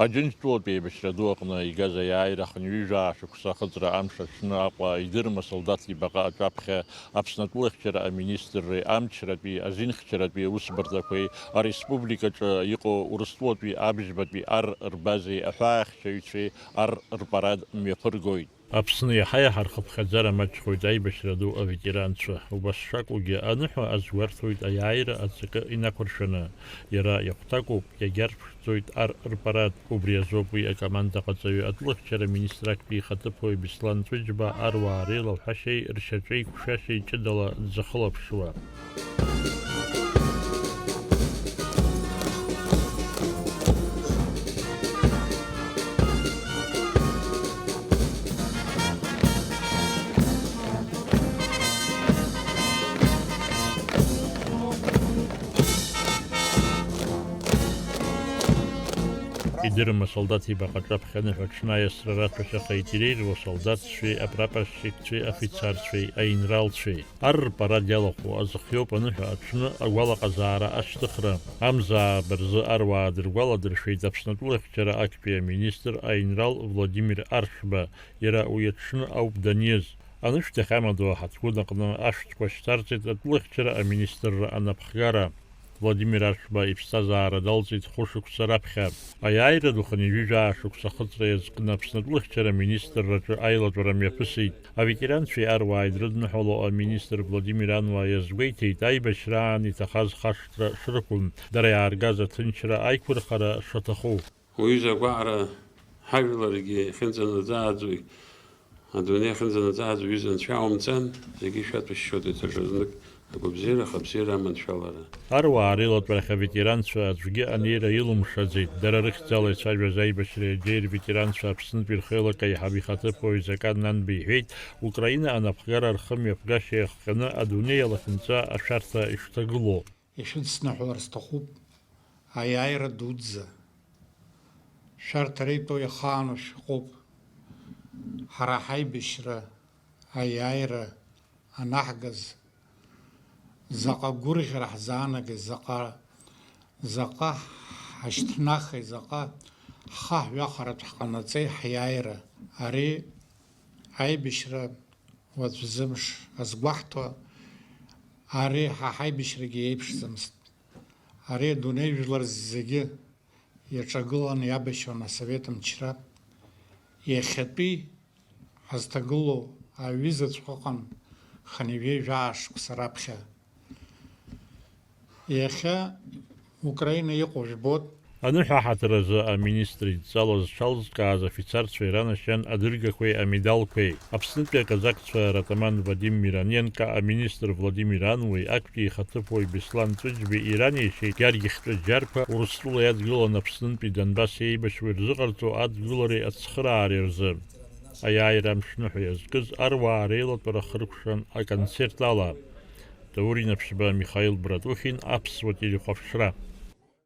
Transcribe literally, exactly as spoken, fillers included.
Аџьынџьтәылатә еибашьра ду аҟны игаз аиааира хынҩажәа шықәса ахыҵра амш аҽны Аҟәа идырым асолдаҭ ибаҟа аҿаԥхьа Аԥсны атәылахьчара аминистрреи амчратәи азинхьчаратәи аусбарҭақәеи ареспубликаҿы иҟоу Урыстәылатәи абжьбатәи ар рбазеи аҳәаахьчаҩцәеи ар рпарад мҩаԥыргоит. Аԥсны иаҳа-иаҳа рхыԥхьаӡара маҷхоит аибашьра ду аветеранцәа. Убас шакәугьы, аныҳәа азгәарҭоит аиааира аҵакы инақәыршәаны. Иара иахәҭакуп, иагьарԥшӡоит ар рпарад. Убри азоуп уи акомандаҟаҵаҩы, атәылахьчара министр актәи ихаҭыԥуаҩ Беслан Ҵәыџьба аруаа реилаҳәашьеи ршьаҿеиқәшәашьеи ҷыдала дзыхылаԥшуа. Идырым асолдаҭ ибаҟа аҿаԥхьа аныҳәа аҽны аиасра раҭәашьахеит иреиӷьу асолдаҭцәеи апрапорщикцәеи афицарцәеи аинралцәеи. Ар рпарад иалахәу азхиоуп аныҳәа аҽны агәалаҟазаара ашьҭыхра. Амза ааба рзы аруаа дыргәаладыршәеит Аԥсны атәылахьчара актәи аминистр аинрал Владимир Аршба, иара уи аҽны ауп даниз. Анышә дахьамадоу аҳаҭгәын аҟны ашәҭқәа шьҭарҵеит атәылахьчара аминистрра анапхгара. Владимир Аршба иԥсҭазаара далҵит хәышықәса раԥхьа. Аиааира ду хынҩажәи жәаа шықәса ахыҵра иазкны Аԥсны атәылахьчара аминистрраҿы аилатәара мҩаԥысит. Аветеранцәеи аруааи дрыдныҳәало аминистр Владимир Ануа иазгәеиҭеит, аибашьраан иҭахаз хашҭра шрықәым, дара иааргаз аҭынчра аиқәырхара шаҭаху. Уҩыза агәаҟра ҳажәларгьы ахьынӡанаӡааӡои, адунеи ахьынӡанаӡааӡои, уҩыза анцәа иаумҵан, зегьы шәаҭәашьшьоит еиҭаҿазнык, агәабзиара, ахабзиара, аманшәалара. Аруаа реилатәарахь аветеранцәа аӡәгьы анеира илымшаӡеит, дара рыхьӡала ицәажәаз аибашьра иаџьеи рветеранцәа Аԥснытәи рхеилак аиҳаб ихаҭыԥуаҩ Закан Нанба иҳәеит, Украина анапхгара рхымҩаԥгашьа иахҟьаны адунеи алахьынҵа ашәарҭа ишҭагылоу. Ишәыдсныҳәалар сҭахуп, аиааира дуӡӡа. Шәарҭ ареитәоу иахаану шәыҟоуп. Ҳара ҳаибашьра, аиааира анаҳгаз, заҟа гәырӷьара ҳзаанагеи, заҟа, заҟа ҳашьҭнахи, заҟа ҳхаҳә ҩахаратә ҳҟанаҵеи ҳиааира. Ари аибашьра уаҵәзымш азгәаҳҭо, ари ҳа ҳаибашьрагьы еиԥшӡамызт. Ари адунеи жәлар зегьы иаҿагыланы иабашьуан асовет мчра. Иахьатәи ҳазҭагылоу аҩызаҵәҟьа ыҟан хынҩажәи жәаа шықәса раԥхьа. Иахьа Украина иҟоу жәбоит. Аныҳәа ҳаҭыр азы аминистр идҵала зҽалзкааз афицарцәа иранашьан адыргақәеи амедалқәеи. Аԥснытәи аказакцәа ратаман Вадим Мироненко, аминистр Владимир Ануеи актәи ихаҭыԥуаҩ Беслан Ҵәыџьбеи иранеишьеит Георги Хьтәы Џьарԥа Урыстәыла иадгылан Аԥснынтәи Донбасс еибашьуеи рзыҟарҵо адгылареи ацхыраареи рзы. Аиааира амшныҳәа иазкыз аруаа реилатәара хыркәшан аконцерт ала. Даур Инаԥшьба, Михаил Братухин, Аԥсуа телехәаԥшра.